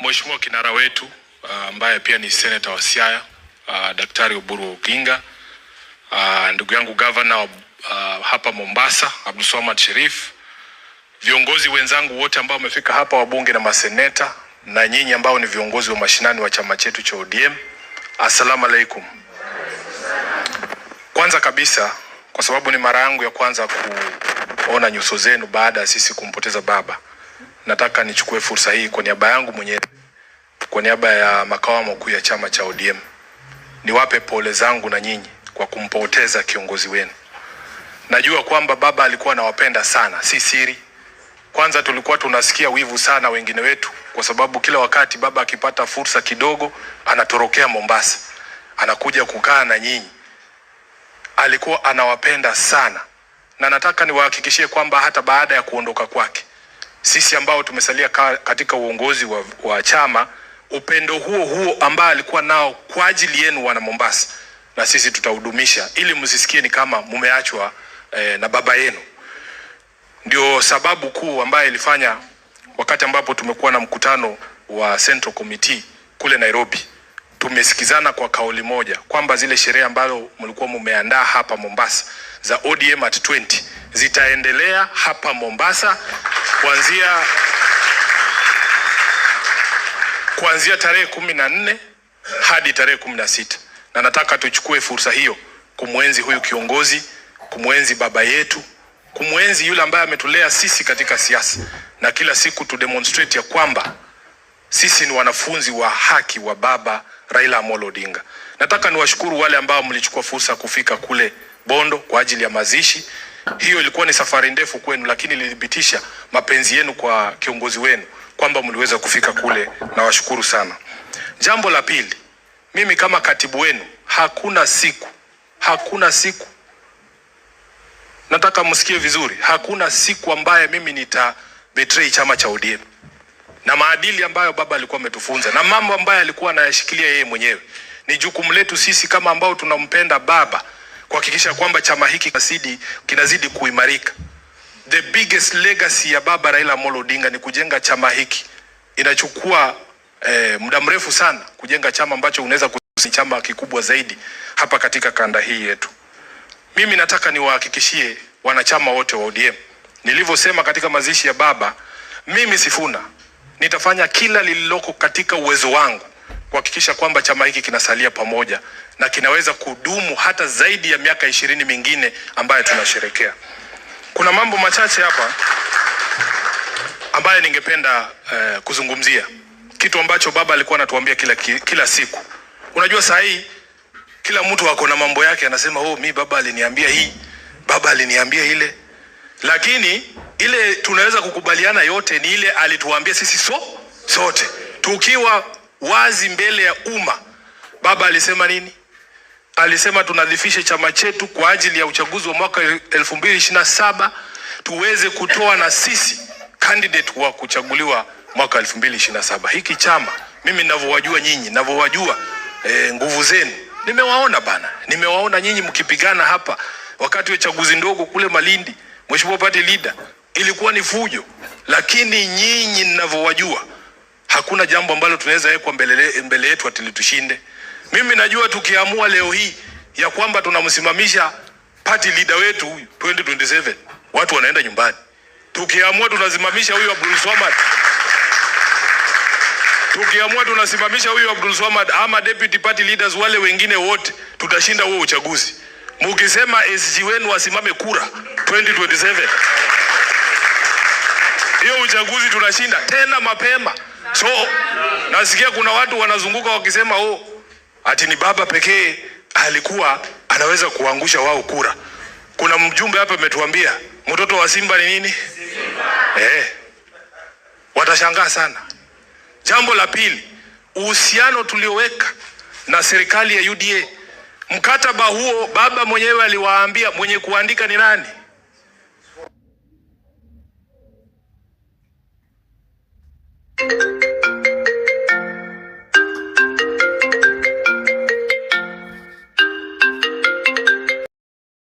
Mheshimiwa kinara wetu ambaye pia ni seneta wa Siaya, Daktari Oburu Oginga, ndugu yangu gavana wa hapa Mombasa Abdulswamad Sherif, viongozi wenzangu wote ambao wamefika hapa, wabunge na maseneta, na nyinyi ambao ni viongozi wa mashinani wa chama chetu cha ODM, assalamu alaikum. Kwanza kabisa, kwa sababu ni mara yangu ya kwanza kuona nyuso zenu baada ya sisi kumpoteza baba, nataka nichukue fursa hii kwa niaba yangu mwenyewe, kwa niaba ya makao makuu ya chama cha ODM, niwape pole zangu na nyinyi kwa kumpoteza kiongozi wenu. Najua kwamba baba alikuwa anawapenda sana, si siri. Kwanza tulikuwa tunasikia wivu sana wengine wetu, kwa sababu kila wakati baba akipata fursa kidogo anatorokea Mombasa, anakuja kukaa na nyinyi. Alikuwa anawapenda sana, na nataka niwahakikishie kwamba hata baada ya kuondoka kwake, sisi ambao tumesalia katika uongozi wa chama, upendo huo huo ambao alikuwa nao kwa ajili yenu wana Mombasa, na sisi tutahudumisha ili msisikie ni kama mumeachwa na baba yenu. Ndio sababu kuu ambayo ilifanya wakati ambapo tumekuwa na mkutano wa Central Committee kule Nairobi, tumesikizana kwa kauli moja kwamba zile sherehe ambazo mlikuwa mumeandaa hapa Mombasa za ODM at 20 zitaendelea hapa Mombasa kuanzia tarehe 14 hadi tarehe 16, na nataka tuchukue fursa hiyo kumwenzi huyu kiongozi, kumwenzi baba yetu, kumwenzi yule ambaye ametulea sisi katika siasa, na kila siku tu demonstrate ya kwamba sisi ni wanafunzi wa haki wa baba Raila Amolo Odinga. Nataka niwashukuru wale ambao mlichukua fursa kufika kule Bondo kwa ajili ya mazishi. Hiyo ilikuwa ni safari ndefu kwenu, lakini ilithibitisha mapenzi yenu kwa kiongozi wenu kwamba mliweza kufika kule, na washukuru sana. Jambo la pili, mimi kama katibu wenu, hakuna siku, hakuna siku, nataka msikie vizuri, hakuna siku ambaye mimi nita betray chama cha ODM na maadili ambayo baba alikuwa ametufunza na mambo ambayo alikuwa anayashikilia yeye mwenyewe. Ni jukumu letu sisi kama ambao tunampenda baba kuhakikisha kwamba chama hiki kinazidi kuimarika. The biggest legacy ya baba Raila Amolo Odinga ni kujenga chama hiki. Inachukua muda mrefu sana kujenga chama ambacho unaweza kusi chama kikubwa zaidi hapa katika kanda hii yetu. Mimi nataka niwahakikishie wanachama wote wa ODM, nilivyosema katika mazishi ya baba, mimi Sifuna nitafanya kila lililoko katika uwezo wangu kuhakikisha kwamba chama hiki kinasalia pamoja na kinaweza kudumu hata zaidi ya miaka 20 mingine ambayo tunasherekea. Kuna mambo machache hapa ambayo ningependa kuzungumzia, kitu ambacho baba alikuwa anatuambia kila siku. Unajua saa hii kila mtu ako na mambo yake, anasema oh, mi baba aliniambia hii, baba aliniambia ile, lakini ile tunaweza kukubaliana yote ni ile alituambia sisi sote tukiwa wazi mbele ya umma. Baba alisema nini? Alisema tunadhifishe chama chetu kwa ajili ya uchaguzi wa mwaka 2027 tuweze kutoa na sisi candidate wa kuchaguliwa mwaka 2027. Hiki chama mimi ninavyowajua nyinyi, ninavyowajua nguvu zenu, nimewaona bana, nimewaona nyinyi mkipigana hapa wakati wa chaguzi ndogo kule Malindi, Mheshimiwa party leader, ilikuwa ni fujo, lakini nyinyi ninavyowajua, hakuna jambo ambalo tunaweza wekwa mbele yetu ati litushinde. Mimi najua tukiamua leo hii ya kwamba tunamsimamisha party leader wetu huyu 2027, watu wanaenda nyumbani. Tukiamua tunasimamisha huyu Abdul Swamad, tukiamua tunasimamisha huyu Abdul Swamad ama deputy party leaders wale wengine wote, tutashinda huo uchaguzi. Mukisema SG wenu wasimame kura 2027, hiyo uchaguzi tunashinda tena mapema. So nasikia kuna watu wanazunguka wakisema oh, ati ni baba pekee alikuwa anaweza kuangusha wao kura. Kuna mjumbe hapa ametuambia mtoto wa Simba ni nini? Simba. Watashangaa sana. Jambo la pili, uhusiano tulioweka na serikali ya UDA, mkataba huo baba mwenyewe aliwaambia mwenye kuandika ni nani?